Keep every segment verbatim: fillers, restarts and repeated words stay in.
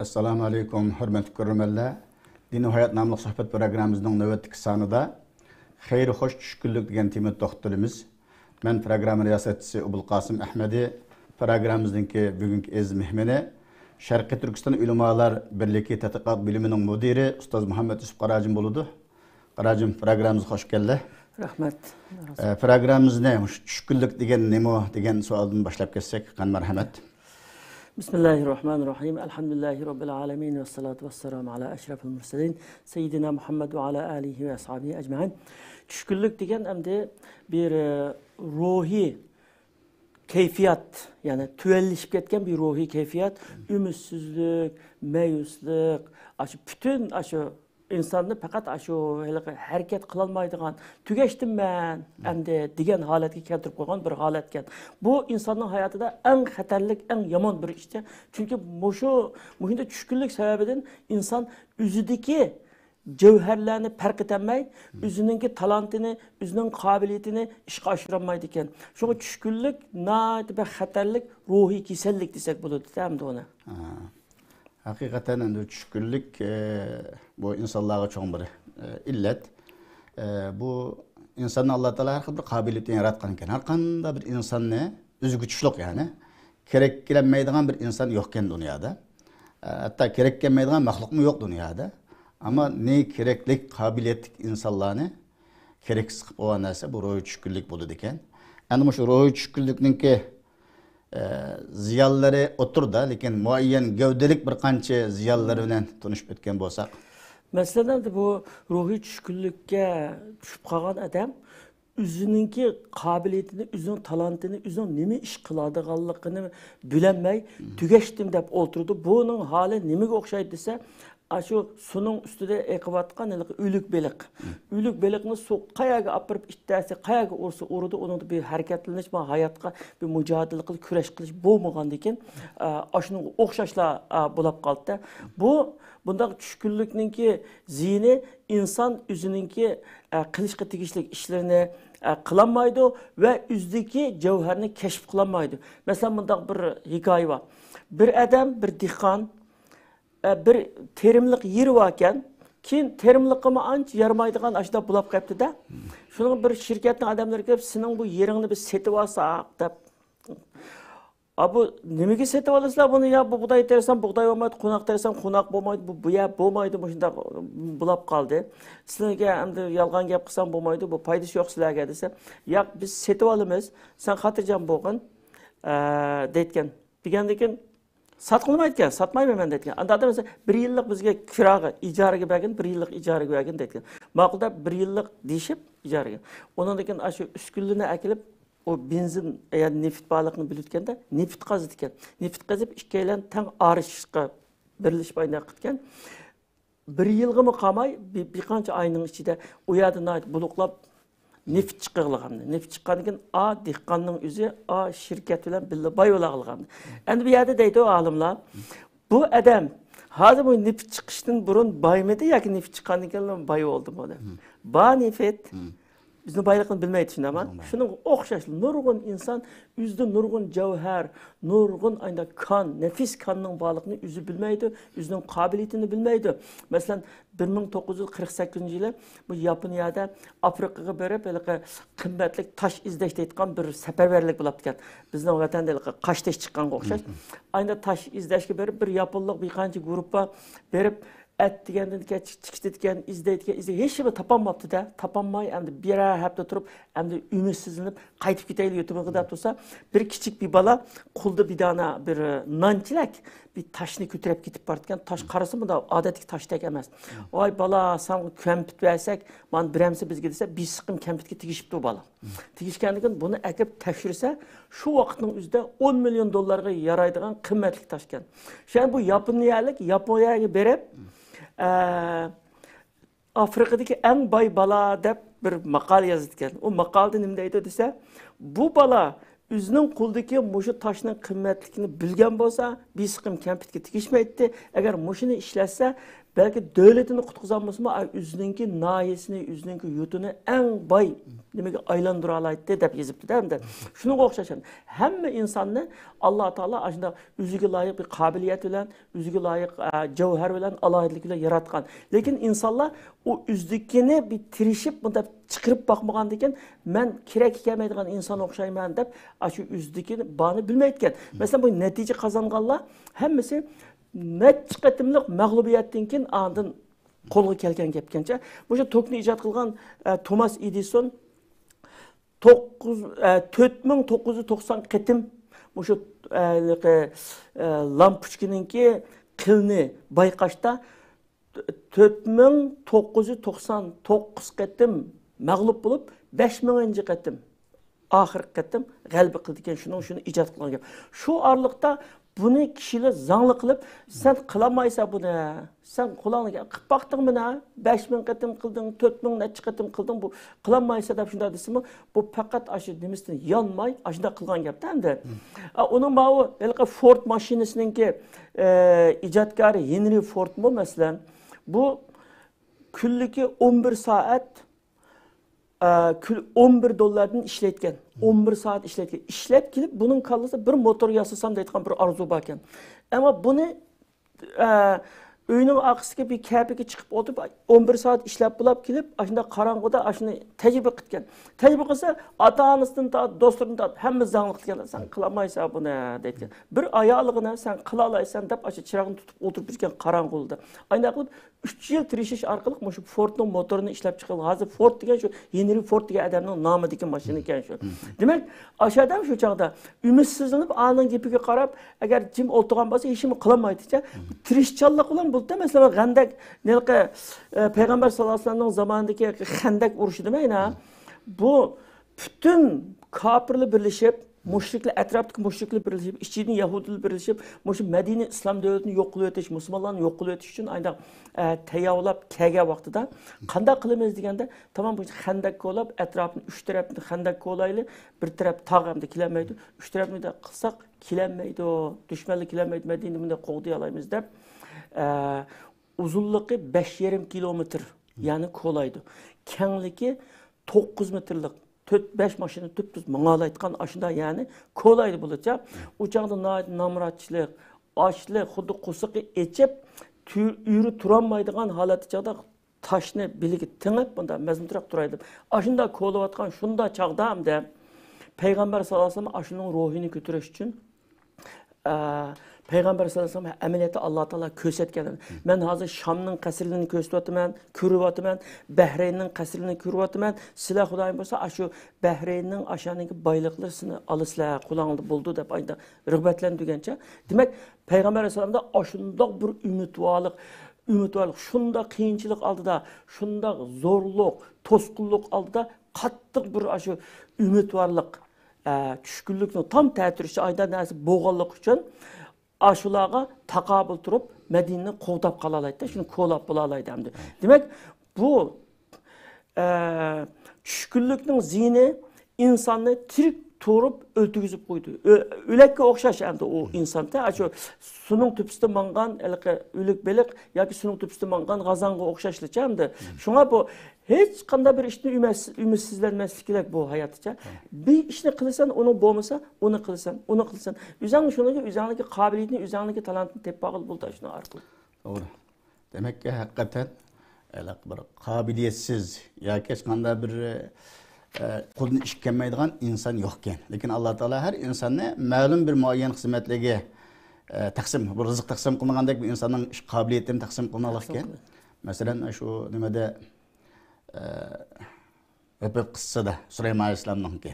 ئەسسالامۇ ئەلەيكۇم، ھۆرمەتلىك كۆرۈرمەنلەر. دىن ۋە ھايات ناملىق سۆھبەت پروگراممىمىزنىڭ نۆۋەتتىكى سانىدا خەير خوش چۈشكۈنلۈك دېگەن تېمىدا توختىلىمىز. مەن پروگرامما رىياسەتچىسى ئوبۇلقاسىم ئەھمەدى، پروگراممىمىزنىڭكى بۈگۈنكى ئەزىز مېھمىنى شەرقىي تۈركىستان ئۆلىمالار بىرلىكى تەتقىقات بۆلۈمىنىڭ مۇدىرى ئۇستاز مۇھەممەت يۈسۈپ قاراجىم بولىدۇ. قاراجىم، پروگراممىمىزغا خوش كەلدى. رەھمەت. ئە، پروگراممىمىزنى مۇشۇ چۈشكۈنلۈك دېگەن نېمە دېگەن سوئالدىن باشلاپ كەتسەك، قان مەرھەمەت. بىسمىللاھىررەھمانىررەھىم. ئەلھەمدۇلىللاھى رەببىل ئالەمىن. ۋەسسالاتۇ ۋەسسالامۇ ئالا ئەشرەفىل مۇرسەلىن. سەييىدىنا مۇھەممەد ۋە ئالا ئالىھى ۋە ئەسھابىھى ئەجمەئىن. چۈشكۈنلۈك دېگەن ئەمدى بىر، ئە، روھىي كەيپىيات، يەنى تۆۋەنلىشىپ كەتكەن بىر روھىي كەيپىيات، ئۈمىدسىزلىك، مەيۈسلۈك، ئاشۇ پۈتۈن ئاشۇ ئىنساننى پەقەت ئاشۇ ھېلىقى ھەرىكەت قىلالمايدىغان، تۈگەشتىم مەن ئەمدى دېگەن ھالەتكە كەلتۈرۈپ قويغان بىر ھالەتكەن. بۇ ئىنساننىڭ ھاياتىدا ئەڭ خەتەرلىك، ئەڭ يامان بىر ئىشتى. چۈنكى مۇشۇ، مۇشۇنداق چۈشكۈنلۈك سەۋەبىدىن ئىنسان ئۆزىدىكى جەۋھەرلەرنى پەرق ئېتەلمەي، ئۆزىنىڭكى تالانتىنى، ئۆزىنىڭ قابىلىيىتىنى ئىشقا ئاشۇرالمايدىكەن. شۇڭا چۈشكۈنلۈك ناھايىتى بىر خەتەرلىك روھىي كېسەللىك دېسەك بولىدۇ ئەمدى ئۇنى. ھە. ھەقىقەتەن ئەمدى چۈشكۈنلۈك، ئە، بۇ ئىنسانلارغا چوڭ بىر، ئە، ئىللەت. ئە، بۇ ئىنساننى ئاللا تائالا ھەر خىل بىر قابىلىيىتى ياراتقان ئىكەن. ھەر قانداق بىر ئىنساننى ئۆزىگە تۇشلۇق، يەنى كېرەككە كەلمەيدىغان بىر ئىنسان يوقكەن دۇنيادا. ئە، ھەتتا كېرەككە كەلمەيدىغان مەخلۇقمۇ يوق دۇنيادا. ئەمما نى كېرەكلىك قابىلىيەتلىك ئىنسانلارنى كېرەكسىز قىلىپ قويغان نەرسە بۇ روھىي چۈشكۈنلۈك بولىدىكەن. ئەنە مۇشۇ روھىي چۈشكۈنلۈكنىڭكى ئە، زىيانلىرى ئوتتۇرىدا، لېكىن مۇئەييەن گەۋدىلىك بىر قانچە زىيانلىرى بىلەن تونۇشۇپ ئۆتكەن بولساق. مەسىلەن، ئەمدى بۇ روھىي چۈشكۈنلۈككە چۈشۈپ قالغان ئادەم ئۆزىنىڭكى قابىلىيىتىنى، ئۆزىنىڭ تالانتىنى، ئۆزىنىڭ نېمە ئىش قىلىدىغانلىقىنى بىلەلمەي، تۈگەشتىم دەپ ئولتۇرىدۇ. بۇنىڭ ھالى نېمىگە ئوخشايدۇ دېسە، ئاشۇ سۇنىڭ ئۈستىدە ئېقىۋاتقان ھېلىقى ئۆلۈك بېلىق. ئۆلۈك بېلىقنى سۇ قەيەرگە ئاپىرىپ ئىتتەرسە، قەيەرگە ئۇرسا ئۇرىدۇ، ئۇنىڭدا بىر ھەرىكەتلىنىش، بىر ھاياتقا بىر مۇجادىلە قىلىش، كۈرەش قىلىش بولمىغاندىكىن، ئە، ئاشۇنىڭغا ئوخشاشلا، ئە، بولاپ قالدى. بۇ، بۇنداق چۈشكۈنلۈكنىڭكى زىيىنى ئىنسان ئۆزىنىڭكى، ئە، قىلىشقا تېگىشلىك ئىشلىرىنى، ئە، قىلالمايدۇ ۋە ئۆزىدىكى جەۋھەرنى كەشىپ قىلالمايدۇ. مەسىلەن، مۇنداق بىر ھېكايە بار. بىر ئادەم، بىر دېھقان، ئە، بىر تېرىملىق يېرى باركەن. كېيىن تېرىملىقىمۇ ئانچە يارىمايدىغان ئاشۇنداق بولاپ قېلىپتۇ-دە. شۇنىڭ بىر شىركەتنىڭ ئادەملىرى كېلىپ، سېنىڭ بۇ يېرىڭنى بىز سېتىۋالساق دەپ. ئا، بۇ نېمىگە سېتىۋالىسىلەر بۇنى؟ يا بۇ بۇغداي تېرىسام بۇغداي بولمايدۇ، قوناق تېرىسام قوناق بولمايدۇ، بۇ، بۇ يەر بولمايدۇ، مۇشۇنداق بولاپ قالدى. سىلەرگە ئەمدى يالغان گەپ قىلسام بولمايدۇ، بۇ پايدىسى يوق سىلەرگە دېسە، ياق، بىز سېتىۋالىمىز، سەن خاتىرجەم بولغىن، ئە، دەيتكەن. دېگەندىكىن، ساتقىلى بولمايدىكەن، ساتمايمەن مەن دەيدىكەن. ئاندا ئادەم دېسە، بىر يىللىق بىزگە كىراغا، ئىجارىگە بەرگىن، بىر يىللىق ئىجارىگە بەرگىن دەيدىكەن. ماقۇل دەپ، بىر يىللىق دېيىشىپ، ئىجارىگە. ئۇنىڭدىن كېيىن ئاشۇ ئۈسكۈنىلەرنى ئەكېلىپ، ئۇ بېنزىن، يەنى نېفىت بارلىقىنى بىلىدىكەندە، نېفىت قازىدىكەن. نېفىت قېزىپ، ئىككىيلەن تەڭ ئارىشىشقا بىرلىشىپ ئايناق قىلىدىكەن. بىر يىلغىمۇ قالماي، بىر، بىر قانچە ئاينىڭ ئىچىدە ئۇ يەردە ناھايىتى بۇلۇقلاپ نېفىت چىقىغلىغاننى. نېفىت چىققاندىن كېيىن، ئا دېھقاننىڭ ئۆزى ئا شىركەت بىلەن بىللە باي بولاغلىغاننى. ئەمدى بۇ يەردە دەيدۇ ئالىملار، بۇ ئادەم ھازىر بۇ نېفىت چىقىشتىن بۇرۇن بايمىدى ياكى نېفىت چىققاندىن كېيىن باي بولدىمۇ دەپ. بار نېفىت. بىزنىڭ بايلىقنى بىلمەيدۇ، شۇنداقمۇ؟ شۇنىڭغا ئوخشاش نۇرغۇن ئىنسان ئۆزىدە نۇرغۇن جەۋھەر، نۇرغۇن ئايدا كان، نەپىس كاننىڭ بارلىقىنى ئۆزى بىلمەيدۇ، ئۆزىنىڭ قابىلىيىتىنى بىلمەيدۇ. مەسىلەن، بىر مىڭ توققۇز يۈز قىرىق سەككىزىنچى يىلى بۇ ياپونىيەدە ئافرىقىغا بېرىپ، ھېلىقى قىممەتلىك تاش ئىزدەش دەيدىغان بىر سەپەرۋەرلىك بولاپتىكەن. بىزنىڭ ۋەتەندە ھېلىقى قاشتېشى چىققانغا ئوخشاش. ئايدا تاش ئىزدەشكە بېرىپ، بىر ياپونلۇق بىر قانچە گۇرۇپپا بېرىپ، ئەتىگەندىن كەچ چىقىشتىكەن، ئىزدەيدىكەن، ئىزدەي، ھېچنېمە تاپالماپتۇ-دە. تاپالماي، ئەمدى بىرەر ھەپتە تۇرۇپ، ئەمدى ئۈمىدسىزلىنىپ، قايتىپ كېتەيلى يۇرتۇمغا دەپ تۇرسا، بىر كىچىك بىر بالا قولىدا بىر دانە بىر نانچىلەك بىر تاشنى كۆتۈرۈپ كېتىپ بارىدىكەن. تاش قارىسا، بۇنداق ئادەتتىكى تاشتەك ئەمەس. ۋاي بالا، ساڭا كەمپۈت بەرسەك، مانا بېرەمسە بىزگە دېسە، بىر سىقىم كەمپۈتكە تېگىشىپتۇ بالا. تېگىشكەندىن كېيىن بۇنى ئەكىرىپ تەكشۈرسە، شۇ ۋاقىتنىڭ ئۆزىدە ئون مىليون دوللارغا يارايدىغان قىممەتلىك تاشكەن. شۇ بۇ ياپونىيەلىك ياپونىيەگە بېرىپ، ئە، ئافرىقىدىكى ئەڭ باي بالا دەپ بىر ماقالە يازىدىكەن. ئۇ ماقالىدە نېمە دەيدۇ دېسە، بۇ بالا ئۆزىنىڭ قولىدىكى مۇشۇ تاشنىڭ قىممەتلىكىنى بىلگەن بولسا، بىر سىقىم كەمپۈتكە تېگىشمەيتتى. ئەگەر مۇشۇنى ئىشلەتسە، بەلكى دۆلىتىنى قۇتقۇزالمىسىمۇ، ئا، ئۆزىنىڭكى ناھىيەسىنى، ئۆزىنىڭكى يۇرتىنى ئەڭ باي نېمىگە ئايلاندۇرالايتتى دەپ يېزىپتۇ-دە ئەمدى. شۇنىڭغا ئوخشاش ئەمدى. ھەممە ئىنساننى ئاللا تائالا ئاشۇنداق ئۆزىگە لايىق بىر قابىلىيەت بىلەن، ئۆزىگە لايىق، ئا، جەۋھەر بىلەن، ئالاھىدىلىك بىلەن ياراتقان. لېكىن ئىنسانلار ئۇ ئۆزىدىكىنى بىر تىرىشىپ، بۇنداق چىقىرىپ باقمىغاندىكىن، مەن كېرەككە كەلمەيدىغان ئىنسان ئوخشايمەن دەپ، ئاشۇ ئۆزىدىكىنى بارنى بىلمەيدىكەن. مەسىلەن، بۇ نەتىجە قازانغانلار ھەممىسى نەچچە قېتىملىق مەغلۇبىيەتتىن كېيىن ئاندىن قولغا كەلگەن گەپكەنچە. مۇشۇ توكنى ئىجاد قىلغان، ئە، توماس ئېدىسون توققۇز، ئە، تۆت مىڭ توققۇز يۈز توقسان قېتىم مۇشۇ، ئە، ھېلىقى، ئە، لامپۇچكىنىڭكى قىلىنى بايقاشتا تۆت مىڭ توققۇز يۈز توقسان توققۇز قېتىم مەغلۇپ بولۇپ، بەش مىڭىنچى قېتىم، ئاخىرقى قېتىم غەلىبە قىلىدىكەن، شۇنىڭ شۇنى ئىجاد قىلغان گەپ. شۇ ئارىلىقتا بۇنى كىشىلەر زاڭلىق قىلىپ، «سەن قىلالمايسەن بۇنى، سەن قولۇڭنى قىلىپ باقتىڭمۇ نە؟ بەش مىڭ قېتىم قىلدىڭ، تۆت مىڭ نەچچە قېتىم قىلدىڭ، بۇ قىلالمايسەن» دەپ شۇنداق دېسىمۇ، بۇ پەقەت ئاشۇ نېمىسىدىن يانماي، ئاشۇنداق قىلغان گەپتە ئەمدى. ئا، ئۇنىڭ ماۋۇ ھېلىقى فورد ماشىنىسىنىڭكى، ئە، ئىجادكارى ھېنرى فوردمۇ، مەسىلەن، بۇ كۈنلۈكى ئون بىر سائەت، ئە، كۈن، ئون بىر دوللاردىن ئىشلەيدىكەن. ئون بىر سائەت ئىشلەيدىكەن. ئىشلەپ كېلىپ، بۇنىڭ كاللىسىدا بىر موتور ياسىسام دەيدىغان بىر ئارزۇ باركەن. ئەمما بۇنى، ئە، ئۆينىڭ ئارقىسىدىكى بىر كەپىگە چىقىپ ئولتۇرۇپ، ئون بىر سائەت ئىشلەپ بولاپ كېلىپ، ئاشۇنداق قاراڭغۇدا ئاشۇنى تەجرىبە قىلىدىكەن. تەجرىبە قىلسا، ئاتا-ئانىسىدىن تارتىپ، دوستلىرىدىن تارتىپ، ھەممە زاڭلىق دېگەن، «سەن قىلالمايسەن بۇنى» دەيدىكەن. بىر ئايالىغىنا «سەن قىلالايسەن» دەپ، ئاشۇ چىراغنى تۇتۇپ ئولتۇرۇپ بىركەن قاراڭغۇدا. ئاينداق قىلىپ، ئۈچ يىل تىرىشىش ئارقىلىق مۇشۇ فوردنىڭ موتورىنى ئىشلەپ چىقىرغان. ھازىر فورد دېگەن شۇ ھېنرى فورد دېگەن ئادەمنىڭ نامىدىكى ماشىنا ئىكەن شۇ. دېمەك، ئاشۇ ئادەم شۇ چاغدا ئۈمىدسىزلىنىپ، ئانىڭ گېپىگە قاراپ، ئەگەر جىم ئولتۇرغان بولسا، ھېچنېمە قىلالمايدىچە. تىرىشچانلىق بىلەن بولدى. مەسىلەن، خەندەك، ھېلىقى، ئە، پەيغەمبەر ساللاللاھۇ ئەلەيھى ۋەسەللەمنىڭ زامانىدىكى خەندەك ئۇرۇشى دېمەينا. بۇ پۈتۈن كاپىرلار بىرلىشىپ، مۇشرىكلار، ئەتراپتىكى مۇشرىكلار بىرلىشىپ، ئىچىدىن يەھۇدىيلار بىرلىشىپ، مۇشۇ مەدىنە ئىسلام دۆلىتىنى يوق قىلىۋېتىش، مۇسۇلمانلارنى يوق قىلىۋېتىش ئۈچۈن ئاينداق، ئە، تەييارلاپ كەلگەن ۋاقتىدا، قانداق قىلىمىز دېگەندە، تامام بۇ خەندەك كولاپ، ئەتراپنى ئۈچ تەرەپنى خەندەك كولايلى، بىر تەرەپ تاغ ئەمدى كېلەلمەيدۇ، ئۈچ تەرەپنى مۇنداق قىلساق كېلەلمەيدۇ، دۈشمەنلەر كېلەلمەيدۇ، مەدىنىنى مۇنداق قوغدىيالايمىز دەپ، ئە، ئۇزۇنلۇقى بەش يېرىم كىلومېتىر، يەنى كولايدۇ. كەڭلىكى توققۇز مېتىرلىق، تۆت، بەش ماشىنا تۈپتۈز ماڭالايدىغان ئاشۇنداق، يەنى كولايدۇ بولىدىچە. ئۇ چاغدا ناھايىتى نامراتچىلىق، ئاچلىق، خۇددى قورسىقى ئېچىپ، تۈ-، ئۆرە تۇرالمايدىغان ھالەتتە چاغدا تاشنى بېلىگە تېڭىپ، بۇنداق مەزمۇتراق تۇراي دەپ، ئاشۇنداق كولاۋاتقان شۇنداق چاغدا ئەمدى پەيغەمبەر ساللاللاھۇ ئەلەيھى ۋەسەللەم ئاشۇنىڭ روھىنى كۆتۈرۈش ئۈچۈن، ئە، پەيغەمبەر ساللاللاھۇ ئەلەيھى ۋەسەللەم ئەمەلىيەتتە ئاللا تائالا كۆرسەتكەن. مەن ھازىر شامنىڭ قەسىرلىرىنى كۆرسىتىۋاتىمەن، كۆرۈۋاتىمەن، بەھرەيننىڭ قەسىرلىرىنى كۆرۈۋاتىمەن. سىلەر خۇدايىم بولسا ئاشۇ بەھرەيننىڭ ئاشۇنىڭكى بايلىقلىرىنى ئالىسىلەر، قولۇڭلاردا بولىدۇ دەپ ئايدا رىغبەتلەندۈرگەنچە. دېمەك، پەيغەمبەر ئەلەيھىسسالامدا ئاشۇنداق بىر ئۈمىدۋارلىق، ئۈمىدۋارلىق، شۇنداق قىيىنچىلىق ئالدىدا، شۇنداق زورلۇق، توسقۇنلۇق ئالدىدا قاتتىق بىر ئاشۇ ئۈمىدۋارلىق، ئە، چۈشكۈنلۈكنىڭ تام تەتۈرىچە ئايدا نەرسە بولغانلىقى ئۈچۈن ئاشۇلارغا تاقابىل تۇرۇپ، مەدىنىنى قوغداپ قالالايتتى، شۇنى كولاپ بولالايدۇ ئەمدى. دېمەك، بۇ، ئە، چۈشكۈنلۈكنىڭ زىيىنى ئىنساننى تىرىك تۇرۇپ ئۆلتۈرگۈزۈپ قويدى. ئۆ-، ئۆلەككە ئوخشاش ئەمدى ئۇ ئىنساندا. ئاشۇ سۇنىڭ تۈپىسىدە ماڭغان ھېلىقى ئۆلۈك بېلىق ياكى سۇنىڭ تۈپىسىدە ماڭغان غازاڭغا ئوخشاشلىچە ئەمدى. شۇڭا بۇ ھېچقانداق بىر ئىشتىن ئۈمىدسىز-، ئۈمىدسىزلەنمەسلىك كېرەك بۇ ھاياتتىچە. بىر ئىشنى قىلىسەن، ئۇنىڭ بولمىسا، ئۇنى قىلىسەن، ئۇنى قىلىسەن. ئۆزۈڭنى شۇنىڭغا، ئۆزۈڭنىڭكى قابىلىيىتىنى، ئۆزۈڭنىڭكى تالانتىنى تېپىپ ئالغىلى بولىدۇ شۇنىڭ ئارقىلىق. توغرا. دېمەككى، ھەقىقەتەن، ھېلىقى بىر قابىلىيەتسىز ياكى ھېچقانداق بىر، ئە، قولدىن ئىش كەلمەيدىغان ئىنسان يوقكەن. لېكىن ئاللا تائالا ھەر ئىنساننى مەلۇم بىر مۇئەييەن خىزمەتلەرگە، ئە، تەقسىم، بىر رىزىق تەقسىم قىلىنغاندەك بىر ئىنساننىڭ ئىش قابىلىيىتىنى تەقسىم قىلىنالىدىكەن. مەسىلەن، شۇ نېمىدە، ئە، ھۆپۈپ قىسسىسىدا سۇلايمان ئەلەيھىسسالامنىڭكى.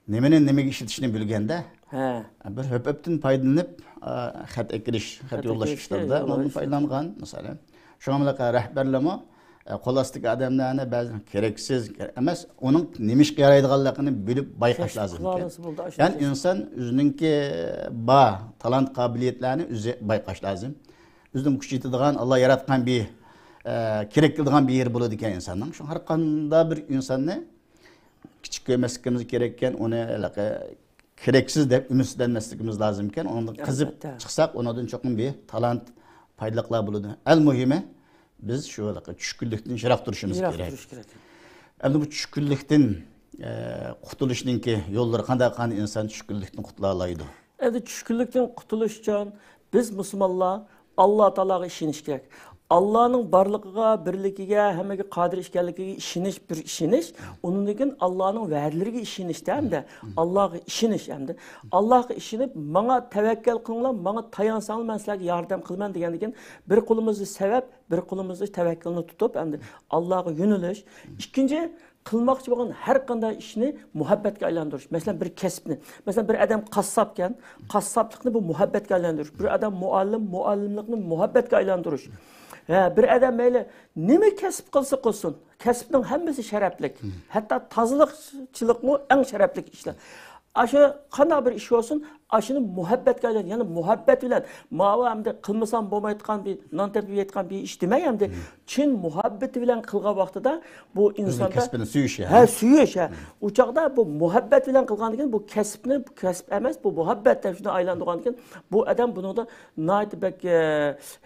نېمىنى نېمىگە ئىشلىتىشنى بىلگەندە، ھە، بىر ھۆپۈپتىن پايدىلىنىپ، ئا، خەت ئەكىرىش، خەت خەت يوللاش ئەكىرىشكە ئىشلىرىدا ئۇنىڭدىن يوللاش. پايدىلانغان، مەسىلەن. شۇڭا بۇنداق رەھبەرلەرمۇ، ئە، قول ئاستىدىكى ئادەملەرنى بەزى كېرەكسىز، كېرەك ئەمەس، ئۇنىڭ نېمە ئىشقا يارايدىغانلىقىنى بىلىپ بايقاش كەشىپ لازىم. قىلالىسا بولدى، ئاشۇ يەنى كەشىپ. ئىنسان ئۆزىنىڭكى بار تالانت قابىلىيەتلەرنى ئۆزى بايقاش لازىم. ئۆزىنىڭ كۈچى يېتىدىغان، ئاللا ياراتقان بىر، ئە، كېرەك قىلىدىغان بىر يېرى بولىدىكەن ئىنساننىڭ. شۇڭا ھەر قانداق بىر ئىنساننى كىچىك كۆرمەسلىكىمىز كېرەككەن، ئۇنى ھېلىقى كېرەكسىز دەپ ئۈمىدسىزلەنمەسلىكىمىز لازىمكەن. ئۇنىڭدىن قېزىپ ئەلۋەتتە. چىقساق، ئۇنىڭدىن چوقۇم بىر تالانت پايدىلىقلار بولىدۇ. ئەڭ مۇھىمى، بىز شۇ ھېلىقى چۈشكۈنلۈكتىن يىراق تۇرۇشىمىز يىراق كېرەك. تۇرۇش كېرەك. ئەمدى بۇ چۈشكۈنلۈكتىن، ئە، قۇتۇلۇشنىڭكى يوللىرى قانداق؟ قانداق ئىنسان چۈشكۈنلۈكتىن قۇتۇلالايدۇ؟ ئەمدى چۈشكۈنلۈكتىن قۇتۇلۇش ئۈچۈن بىز مۇسۇلمانلار ئاللا تائالاغا ئىشىنىش كېرەك. ئاللانىڭ بارلىقىغا، بىرلىكىگە، ھەممىگە قادىر ئىكەنلىكىگە ئىشىنىش بىر ئىشىنىش. ئۇنىڭدىن كېيىن ئاللانىڭ ۋەدىلىرىگە ئىشىنىشتە ھەمدە ئاللاغا ئىشىنىش ھەمدە ئاللاغا ئىشىنىپ، ماڭا تەۋەككەل قىلىڭلار، ماڭا تايانساڭلار، مەن سىلەرگە ياردەم قىلىمەن دېگەندىن كېيىن، بىر قولىمىزدا سەۋەب، بىر قولىمىزدا تەۋەككەلنى تۇتۇپ، ئەمدى ئاللاغا يۆنىلىش. ئىككىنچى، قىلماقچى بولغان ھەر قانداق ئىشنى مۇھەببەتكە ئايلاندۇرۇش. مەسىلەن، بىر كەسىپنى، مەسىلەن، بىر ئادەم قاسساپكەن، قاسساپلىقنى بۇ مۇھەببەتكە ئايلاندۇرۇش. بىر ئادەم مۇئەللىم، مۇئەللىملىقنى مۇھەببەتكە ئايلاندۇرۇش. ھە، بىر ئادەم مەيلى نېمە كەسىپ قىلسا قىلسۇن، كەسىپنىڭ ھەممىسى شەرەپلىك. ھەتتا تازىلىقچىلىقمۇ ئەڭ شەرەپلىك ئىشلار. ئاشۇ قانداق بىر ئىش بولسۇن، ئاشۇنى مۇھەببەتكە ئايلان، يەنى مۇھەببەت بىلەن، ماۋۇ ئەمدى قىلمىسام بولمايدىغان بىر نان تېپىپ يەيدىغان بىر ئىش دېمەي، ئەمدى چىن مۇھەببىتى بىلەن قىلغان ۋاقتىدا بۇ ئۆزىنىڭ ئىنساندا كەسپىنى سۆيۈش، يەنى. ھە، سۆيۈش، ھە. ئۇ چاغدا بۇ مۇھەببەت بىلەن قىلغاندىن كېيىن بۇ كەسىپنى، بۇ كەسىپ ئەمەس، بۇ مۇھەببەت دەپ شۇنداق ئايلاندۇرغاندىن كېيىن بۇ ئادەم بۇنىڭدا ناھايىتى بەك، ئە،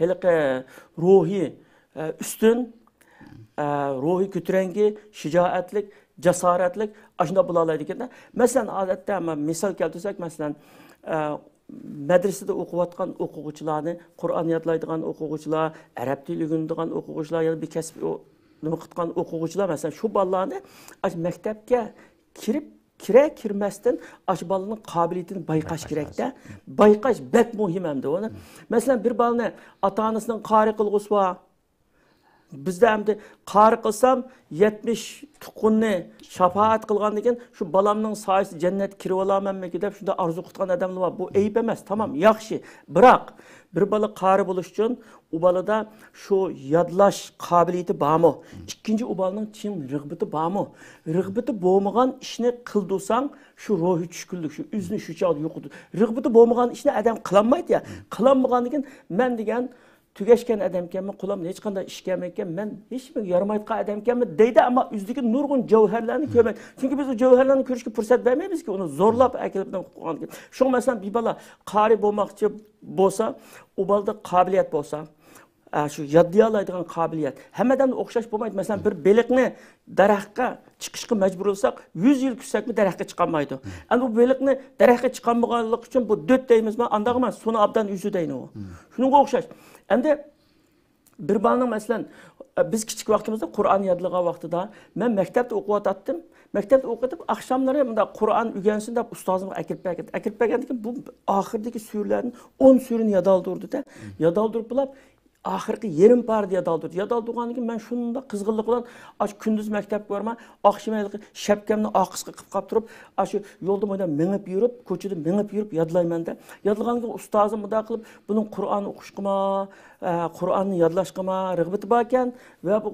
ھېلىقى روھى، ئە، ئۈستۈن، ئە، روھى كۆتۈرەڭگى، شىجائەتلىك، جاسارەتلىك، ئاشۇنداق بولالايدىكەن-دە. مەسىلەن، ئادەتتە، مە-، مىسال كەلتۈرسەك، مەسىلەن، ئە، مەدرىسىدە ئوقۇۋاتقان ئوقۇغۇچىلارنى، قۇرئان يادلايدىغان ئوقۇغۇچىلار، ئەرەب تىلى ئۆگىنىدىغان ئوقۇغۇچىلار، يەنە بىر كەسىپ ئو-، نېمە قىلىدىغان ئوقۇغۇچىلار، مەسىلەن، شۇ بالىلارنى ئاشۇ مەكتەپكە كىرىپ، كىرە كىرمەستىن ئاشۇ بالىنىڭ قابىلىيىتىنى بايقاش بايقاش كېرەكتە. لازىم. بايقاش بەك مۇھىم ئەمدى ئۇنى. مەسىلەن، بىر بالىنى ئاتا-ئانىسىنىڭ قارى قىلغۇسى بار. بىزدە ئەمدى قارى قىلسام، يەتمىش تۇققۇننى شاپائەت قىلغاندىن كېيىن، شۇ بالامنىڭ سايىسى جەننەتكە كىرىۋالامەنمىكىن دەپ شۇنداق ئارزۇ قىلىدىغان ئادەملەر بار. بۇ ئەيىب ئەمەس، تامام، ياخشى. بىراق، بىر بالا قارى بولۇش ئۈچۈن، ئۇ بالىدا شۇ يادلاش قابىلىيىتى بارمۇ؟ ئىككىنچى، ئۇ بالىنىڭ چىن رىغبىتى بارمۇ؟ رىغبىتى بولمىغان ئىشنى قىلدۇرساڭ، شۇ روھىي چۈشكۈنلۈك، شۇ ئۆزىنى شۇ چاغدا يوقىتىدۇ. رىغبىتى بولمىغان ئىشنى ئادەم قىلالمايدۇ يا. قىلالمىغاندىن كېيىن، مەن دېگەن تۈگەشكەن ئادەمكەنمەن، قولۇمدا ھېچقانداق ئىش كەلمەيدىكەن، مەن ھېچنېمىگە يارىمايدىغان ئادەمكەنمەن دەيدۇ، ئەمما ئۆزىدىكى نۇرغۇن جەۋھەرلەرنى كۆرمەيدۇ. چۈنكى بىز ئۇ جەۋھەرلەرنى كۆرۈشكە پۇرسەت بەرمەيمىزكى، ئۇنى زورلاپ ئەكېلىپ قويغاندىكىن. شۇڭا مەسىلەن، بىر بالا قارى بولماقچى بولسا، ئۇ بالىدا قابىلىيەت بولسا، ئە، شۇ يادلىيالايدىغان قابىلىيەت. ھەممە ئادەمدە ئوخشاش بولمايدۇ. مەسىلەن، بىر بېلىقنى دەرەخكە چىقىشقا مەجبۇرلىساق، يۈز يىل كۈتسەكمۇ دەرەخكە چىقالمايدۇ. ئەمدى بۇ بېلىقنى دەرەخكە چىقالمىغانلىقى ئۈچۈن بۇ دۆت دەيمىزما، ئانداق ئەمەس، سۇنى ئابدان ئۈزۈ دەيدۇ. شۇنىڭغا ئوخشاش. ئەمدى بىر بالىنىڭ، مەسىلەن، بىز كىچىك ۋاقتىمىزدا قۇرئان يادلىغان ۋاقتىدا، مەن مەكتەپتە ئوقۇۋاتاتتىم. مەكتەپتە ئوقۇۋېتىپ، ئاخشاملىرى مۇنداق قۇرئان ئۆگەنسۇن دەپ ئۇستازىمغا ئەكىرىپ بەرگەن. ئەكىرىپ بەرگەندىن كېيىن بۇ ئاخىرىدىكى سۈرىلەردىن ئون سۈرىنى يادالدۇردى-دە. يادالدۇرۇپ بولۇپ، ئاخىرقى يېرىم پارىدا يادالدۇردى. يادالدۇرغاندىن كېيىن مەن شۇنداق قىزغىنلىق بىلەن ئاشۇ كۈندۈز مەكتەپكە بارماي، ئاخشىمى ھېلىقى شەپكەمنى ئارقىسىغا قىپ قاپ تۇرۇپ، ئاشۇ يولدا مۇنداق مېڭىپ يۈرۈپ، كوچىدا مېڭىپ يۈرۈپ يادلايمەن-دە. يادلىغاندىن كېيىن ئۇستازىم مۇنداق قىلىپ، بۇنىڭ قۇرئان ئوقۇشقىمۇ، ئە، قۇرئاننى يادلاشقىمۇ رىغبىتى باركەن ۋە بۇ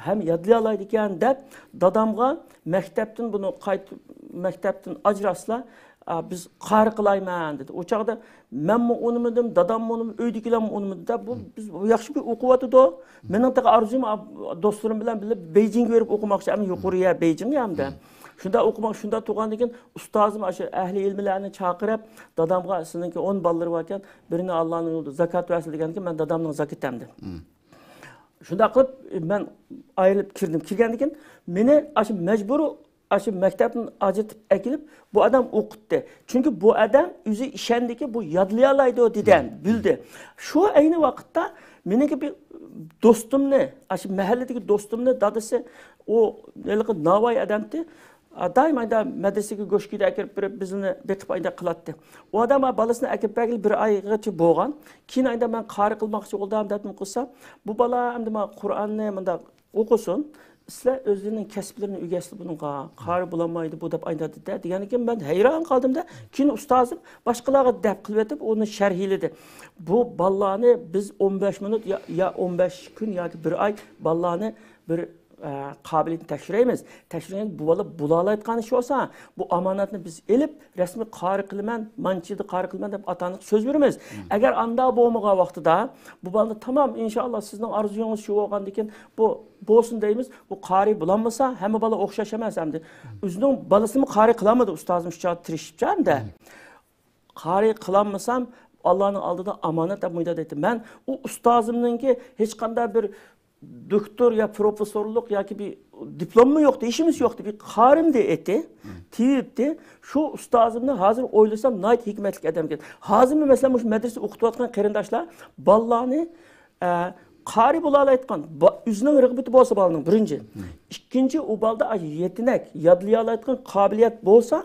ھەم يادلىيالايدىكەن دەپ، دادامغا مەكتەپتىن بۇنى قايت-، مەكتەپتىن ئاجراتسىلا، ئا، بىز قارى قىلايمەن دېدى. ئۇ چاغدا مەنمۇ ئۇنىمىدىم، داداممۇ ئۇنىمىدى، ئۆيدىكىلەرمۇ ئۇنىمىدى-دە. بۇ، بىز، بۇ ياخشى بىر ئوقۇۋاتىدۇ. مېنىڭ تېخى ئارزۇيۇم، ئا، دوستلىرىم بىلەن بىللە بېيجىڭغا بېرىپ ئوقۇماقچى، ئەمما يۇقىرى يەر بېيجىڭ يا ئەمدى. شۇنداق ئوقۇماق، شۇنداق تۇرغاندىن كېيىن ئۇستازىم ئاشۇ ئەھلى ئىلمىلەرنى چاقىرىپ، دادامغا سېنىڭكى ئون بالىلىرى باركەن، بىرىنى ئاللانىڭ يولىدا زاكات بەرسۇن دېگەندىكىن، مەن دادامنىڭ زاكىتى ئەمدى. شۇنداق قىلىپ، مەن ئايرىلىپ كىردىم. كىرگەندىن كېيىن مېنى ئاشۇ مەجبۇرىي ئاشۇ مەكتەپتىن ئاجرىتىپ ئەكېلىپ، بۇ ئادەم ئوقۇتتى. چۈنكى بۇ ئادەم ئۆزى ئىشەندىكى، بۇ يادلىيالايدۇ دېدى، بىلدى. شۇ ئەينى ۋاقىتتا مېنىڭكى بىر دوستۇمنى، ئاشۇ مەھەللىدىكى دوستۇمنى دادىسى، ئۇ ھېلىقى ناۋاي ئادەمتى، دائىم ئايدا مەدرىسىگە گۆشكىدە ئەكىرىپ بېرىپ، بىزنى بېقىپ ئايدا قىلاتتى. ئۇ ئادەم بالىسىنى ئەكىرىپ بەرگىلى بىر ئايغىچە بولغان. كېيىن ئايدا مەن قارى قىلماقچى بولدۇم دەپمۇ قىلسا، بۇ بالا ئەمدى مانا قۇرئاننى مۇنداق ئوقۇسۇن، سىلەر ئۆزلىرىنىڭ كەسىپلىرىنى ئۆگەتسىلە بۇنىڭغا، قارى بولالمايدۇ بۇ دەپ ئايناتتى-دە دېگەندىن كېيىن مەن ھەيران قالدىم-دە. كېيىن ئۇستازىم باشقىلارغا دەپ قىلىۋېتىپ ئۇنى شەرھلىدى. بۇ بالىلارنى بىز ئون بەش مىنۇت يا، يا ئون بەش كۈن ياكى بىر ئاي بالىلارنى بىر، ئە، قابىلىيىتىنى تەكشۈرەيمىز. تەكشۈرگەندە بۇ بالا بولالايدىغان ئىش بولسا، بۇ ئامانەتنى بىز ئېلىپ، رەسمىي قارى قىلىمەن، مانچىدا قارى قىلىمەن دەپ ئاتا-ئانىغا سۆز بېرىمىز. ئەگەر ئاندا بولمىغان ۋاقتىدا بۇ بالىنى، تامام، ئىنشائاللا، سىزنىڭ ئارزۇيىڭىز شۇ بولغاندىكىن، بۇ بولسۇن دەيمىز. بۇ قارى بولالمىسا، ھەممە بالا ئوخشاش ئەمەس ئەمدى. ئۆزىنىڭ بالىسىنىمۇ قارى قىلالمىدى، ئۇستازىم شۇ چاغدا تىرىشىپچۇ ئەمدى. قارى قىلالمىسام، ئاللانىڭ ئالدىدا ئامانەت دەپ مۇنداق دەيتتى. مەن ئۇ ئۇستازىمنىڭكى ھېچقانداق بىر دوكتور يا پروفېسسورلۇق ياكى بىر دىپلوممۇ يوقتى، ھېچنېمىسى يوقتى. بىر قارىمدى ئېتى، تېۋىپتى. شۇ ئۇستازىمنى ھازىر ئويلىسام ناھايىتى ھېكمەتلىك ئادەمكەن. ھازىرمۇ مەسىلەن مۇشۇ مەدرىسە ئوقۇتۇۋاتقان قېرىنداشلار بالىلارنى ئە، قارى بولالايدىغان، با-، ئۆزىنىڭ رىغبىتى بولسا بالىنىڭ، بىرىنچى. ئىككىنچى، ئۇ بالىدا ئاشۇ يېتىنەك، يادلىيالايدىغان قابىلىيەت بولسا،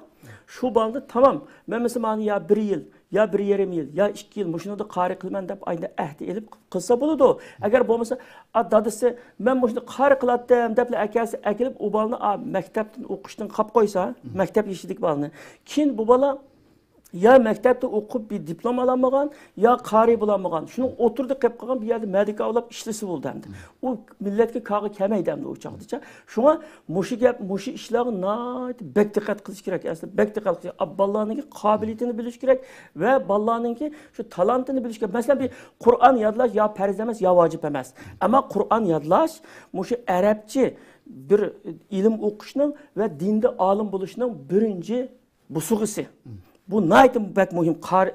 شۇ بالىنى تامام، مەن مەسىلەن، مانا يا بىر يىل، يا بىر يېرىم يىل، يا ئىككى يىل مۇشۇنىڭدا قارى قىلىمەن دەپ ئايدا ئەھدە ئېلىپ قىلسا بولىدۇ. ئەگەر بولمىسا، ئا، دادىسى، مەن مۇشۇنى قارى قىلاتتىم دەپلا ئەكەلسە، ئەكېلىپ ئۇ بالىنى، ئا، مەكتەپتىن ئوقۇشتىن قاپ قويسا، مەكتەپ يېشىدىكى بالىنى، كېيىن بۇ بالا يا مەكتەپتە ئوقۇپ بىر دىپلوم ئالالمىغان، يا قارىي بولالمىغان. شۇنىڭ ئوتتۇرىدا قېلىپ قالغان، بىر يەردە مەدىكا ئاۋلاپ ئىشلىسە بولدى ئەمدى. ئۇ مىللەتكە كارغا كەلمەيدۇ ئەمدى ئۇ چاغدىچە. شۇڭا مۇشۇ گەپ، مۇشۇ ئىشلارغا ناھايىتى بەك دىققەت قىلىش كېرەك. ئەسلى بەك دىققەت قىلىش، ئا، بالىلارنىڭكى قابىلىيىتىنى بىلىش كېرەك ۋە بالىلارنىڭكى شۇ تالانتىنى بىلىش كېرەك. مەسىلەن، بىر قۇرئان يادلاش يا پەرز ئەمەس، يا ۋاجىپ ئەمەس. ئەمما قۇرئان يادلاش مۇشۇ ئەرەبچە بىر ئىلىم ئوقۇشنىڭ ۋە دىندا ئالىم بولۇشنىڭ بىرىنچى بوسۇغىسى. بۇ ناھايىتى بەك مۇھىم، قارى،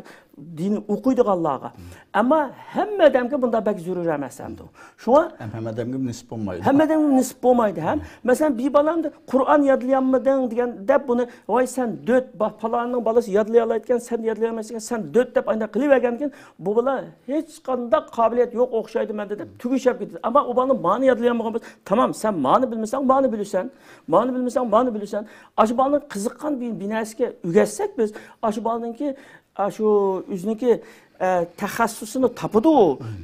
دىننى ئوقۇيدىغانلارغا. ئەمما ھەممە ئادەمگە بۇنداق بەك زۆرۈر ئەمەس ئەمدى. شۇڭا ھەم ھەممە ئادەمگە نېسىپ بولمايدۇ. ھەممە ئادەمگە نېسىپ بولمايدۇ ھەم. مەسىلەن، بىر بالامدا قۇرئان يادلىيالمىدىڭ دېگەن دەپ بۇنى، ۋاي سەن دۆت، با-، پالانىڭ بالىسى يادلىيالايدىكەن، سەن يادلىيالمايسەن، سەن دۆت دەپ ئانداق قىلىۋەرگەندىكىن، بۇ بالا ھېچقانداق قابىلىيەت يوق ئوخشايدۇ مەندە دەپ تۈگىشەپ كېتىدۇ. ئەمما ئۇ بالىنى مانى يادلىيالمىغان بولسا، تامام، سەن مانى بىلمىسەڭ، مانى بىلىسەن. مانى بىلمىسەڭ، مانى بىلىسەن. ئاشۇ بالىنىڭ قىزىققان بىر، بىر نەرسىگە ئۆگەتسەك بىز، ئاشۇ بالىنىڭكى، ئاشۇ ئۆزىنىڭكى، ئە، تەخەسسۇسىنى تاپىدۇ،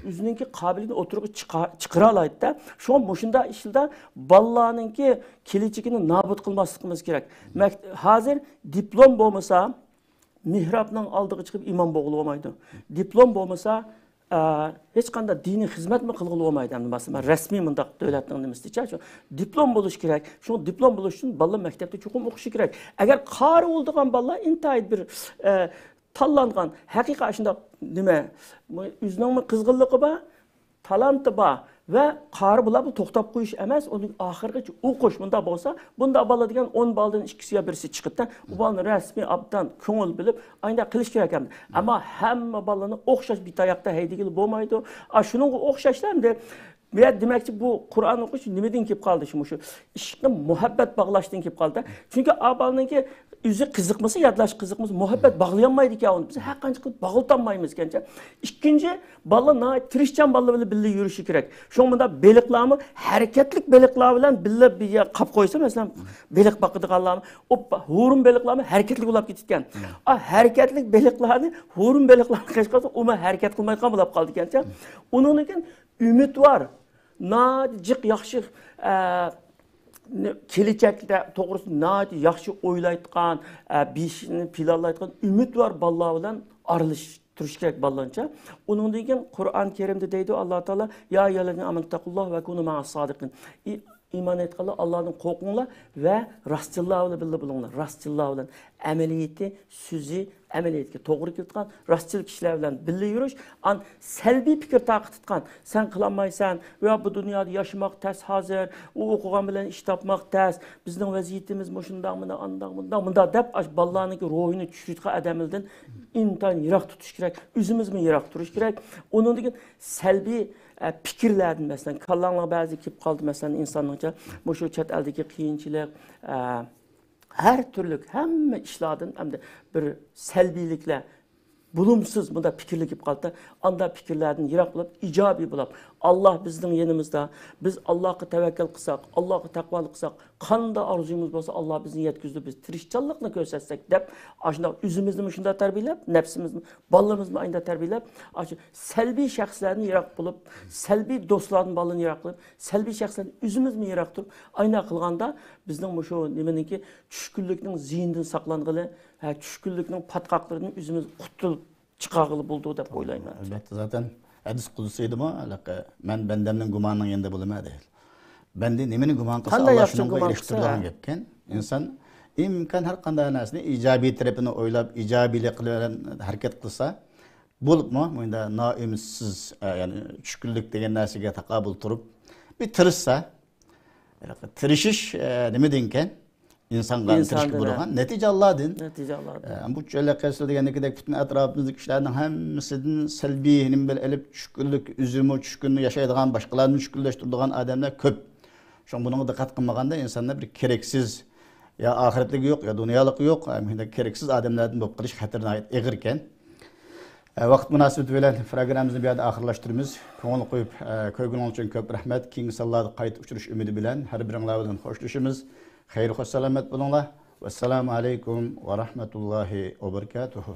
ئۆزىنىڭكى قابىلىيىتىنى ئوتتۇرىغا چىقا-، چىقىرالايدۇ-دە. شۇڭا مۇشۇنداق ئىشلاردا بالىلارنىڭكى كېلىچىكىنى نابۇت قىلماسلىقىمىز كېرەك. مەك-، ھازىر دىپلوم بولمىسا، مېھرابنىڭ ئالدىغا چىقىپ ئىمام بولغىلى بولمايدۇ. دىپلوم بولمىسا، ئە، ھېچقانداق دىنىي خىزمەتمۇ قىلغىلى بولمايدۇ. ئەمدى مەسىلەن، رەسمىي مۇنداق دۆلەتنىڭ نېمىسىچە، شۇ دىپلوم بولۇش كېرەك. شۇ دىپلوم بولۇش ئۈچۈن بالىلار مەكتەپتە چوقۇم ئوقۇشى كېرەك. ئەگەر قارى بولىدىغان بالىلار ئىنتايىن بىر، ئە، تاللانغان، ھەقىقەت شۇنداق نېمە، ئۆزىنىڭمۇ قىزغىنلىقى بار، تالانتى بار ۋە قارى بولۇپ توختاپ قويۇش ئەمەس، ئۇنى ئاخىرغىچە ئوقۇش. مۇنداق بولسا، بۇنداق بالا دېگەن ئون بالىدىن ئىككىسى يا بىرسى چىقىدىدا، ئۇ بالىنى رەسمىي، ئوبدان، كۆڭۈل بۆلۈپ، ئانداق قىلىش كېرەك ئەمدى. ئەمما ھەممە بالىنى ئوخشاش بىر تاياقتا ھەيدىگىلى بولمايدۇ. ئا، شۇنىڭغا ئوخشاشلا ئەمدى، مەن دېمەكچى، بۇ قۇرئان ئوقۇش نېمىدىن كېلىپ قالدى؟ شۇ، مۇشۇ ئىشقنى مۇھەببەت باغلاشتىن كېلىپ قالدى. چۈنكى ئا بالىنىڭكى ئۆزى قىزىقمىسا، يادلاش قىزىقمىسا، مۇھەببەت باغلىيالمايدىكەن ئۇنى. بىز ھەر قانچە قىلىپ باغلىتالمايمىزكەنچە. ئىككىنچى، بالىلار ناھايىتى تىرىشچان بالىلار بىلەن بىللە يۈرۈشى كېرەك. شۇڭا مۇنداق بېلىقلارمۇ ھەرىكەتلىك بېلىقلار بىلەن بىللە بىر يەرگە قاپ قويسا، مەسىلەن، بېلىق باقىدىغانلارمۇ، ئوپپا، ھورۇن بېلىقلارمۇ ھەرىكەتلىك بولاپ كېتىدىكەن. ئا، ھەرىكەتلىك بېلىقلارنى ھورۇن بېلىقلارنى قېچىپ قالسا، ئۇمۇ ھەرىكەت قىلمايدىغان بولاپ قالىدىكەنچە. ئۇنىڭدىن كېيىن ئۈمىد بار. ناھايىتى جىق ياخشى، ئە، كېلىچەك توغرىسىدا ناھايىتى ياخشى ئويلايدىغان، ئە، بېشىنى پىلانلايدىغان ئۈمىد بار بالىلار بىلەن ئارىلىشىپ تۇرۇش كېرەك بالىلارنىڭچە. ئۇنىڭدىن كېيىن قۇرئان كەرىمدە دەيدۇ ئاللا تائالا، يا ئەييۇھەللەزىنە ئامەنۇ ئىتتەقۇللاھە ۋە كۇنۇ مەئەس سادىقىن. ئى-، ئىمان ئېيتقانلار، ئاللادىن قورقۇڭلار ۋە راستچىللار بىلەن بىللە بولۇڭلار. راستچىللار بىلەن ئەمەلىيىتى، سۆزى، ئەمەلىيەتكە توغرا كېلىدىغان راستچىل كىشىلەر بىلەن بىللە يۈرۈش، ئان سەلبىي پىكىر تارقىتىدىغان، سەن قىلالمايسەن، ۋە بۇ دۇنيادا ياشىماق تەس ھازىر، ئۇ ئوقۇغان بىلەن ئىش تاپماق تەس، بىزنىڭ ۋەزىيىتىمىز مۇشۇنداق، مۇنداق، ئانداق، مۇنداق، مۇنداق دەپ، ئاشۇ بالىلارنىڭكى روھىنى چۈشۈرىدىغان ئادەملەردىن ئىنتايىن يىراق تۇتۇش كېرەك. ئۆزىمىزمۇ يىراق تۇرۇش كېرەك. ئۇنىڭدىن كېيىن سەلبىي، ئە، پىكىرلەردىن، مەسىلەن، كاللاڭلارغا بەزى كېلىپ قالدى، مەسىلەن، ئىنساننىڭچە مۇشۇ چەت ئەلدىكى قىيىنچىلىق، ئە، ھەر تۈرلۈك ھەممە ئىشلاردىن ئەمدى بىر سەلبىيلىكلەر، بولۇمسىز مۇنداق پىكىرلىك كېلىپ قالدى. ئانداق پىكىرلەردىن يىراق بولۇپ، ئىجابىي بولۇپ، ئاللا بىزنىڭ يېنىمىزدا، بىز ئاللاغا تەۋەككەل قىلساق، ئاللاغا تەقۋالىق قىلساق، قانداق ئارزۇيىمىز بولسا، ئاللا بىزنى يەتكۈزىدۇ، بىز تىرىشچانلىقنى كۆرسەتسەك دەپ، ئاشۇنداق ئۆزىمىزنىمۇ شۇنداق تەربىيەلەپ، نەپسىمىزنى، بالىلىرىمىزنى ئاينداق تەربىيەلەپ، ئاشۇ سەلبىي شەخسلەردىن يىراق بولۇپ، سەلبىي دوستلاردىن بالىنى يىراق قىلىپ، سەلبىي شەخسلەردىن ئۆزىمىزمۇ يىراق تۇرۇپ، ئاينا قىلغاندا بىزنىڭ مۇشۇ نېمىنىڭكى چۈشكۈنلۈكنىڭ زىيىنىدىن ساقلانغىلى، ھە، چۈشكۈنلۈكنىڭ پاتقاقلىرىدىن ئۆزىمىز قۇتۇلۇپ چىقارغىلى بولىدۇ دەپ ئويلايمەن. ئەلۋەتتە، زاتەن ھەدىس قۇدسىيدا بار، ھېلىقى، مەن بەندەمنىڭ گۇمانىنىڭ يېنىدا بولىمەن دەيدۇ. بەندە نېمىنى گۇمان قىلسا، قانداق ئاللا ياخشى شۇنىڭغا گۇمان قىلسا، ئېرىشتۈرىدىغان ھە. گەپكەن. ئىنسان ئىمكان ھەر قانداق نەرسىنى ئىجابىي تەرىپىنى ئويلاپ، ئىجابىيلىق بىلەن ھەرىكەت قىلسا، بولۇپمۇ مۇنداق نائۈمىدسىز، ئە، يەنى چۈشكۈنلۈك دېگەن نەرسىگە تاقابىل تۇرۇپ، بىر تىرىشسا، تىرىشىش، ئە، نېمىدىنكەن؟ ئىنسانغا ئىنساندىن، تىرىشقا بولىدىغان نەتىجە ئاللادىن. نەتىجە ئاللادىن. ئە، بۇ چۆلەك قەسرى دېگەندىكىدەك پۈتۈن ئەتراپىمىزدىكى كىشىلەرنىڭ ھەممىسىدىن سەلبىي نېمە بىلەن ئېلىپ، چۈشكۈنلۈك، ئۆزىمۇ چۈشكۈندە ياشايدىغان، باشقىلارنى چۈشكۈنلەشتۈرىدىغان ئادەملەر كۆپ. شۇڭا بۇنىڭغا دىققەت قىلمىغاندا ئىنسانلار بىر كېرەكسىز، يا ئاخىرەتلىكى يوق، يا دۇنيالىقى يوق، ھەم شۇنداق كېرەكسىز ئادەملەردىن بولۇپ قېلىش خەتىرى ناھايىتى ئېغىر ئىكەن. ئە، ۋاقىت مۇناسىۋىتى بىلەن پروگراممىمىزنى بۇ يەردە ئاخىرلاشتۇرىمىز. كۆڭۈل قويۇپ، ئە، كۆرگىنىڭ ئۈچۈن كۆپ رەھمەت. كېيىنكى سانلاردا قايتا ئۇچرىشىش ئۈمىدى بىلەن ھەر بىرىڭلار بىلەن خوشلىشىمىز. خەير خوش سالامەت بولۇڭلار. ۋەسسالامۇ ئەلەيكۇم ۋە رەھمەتۇللاھى ۋە بەرىكاتۇھۇ.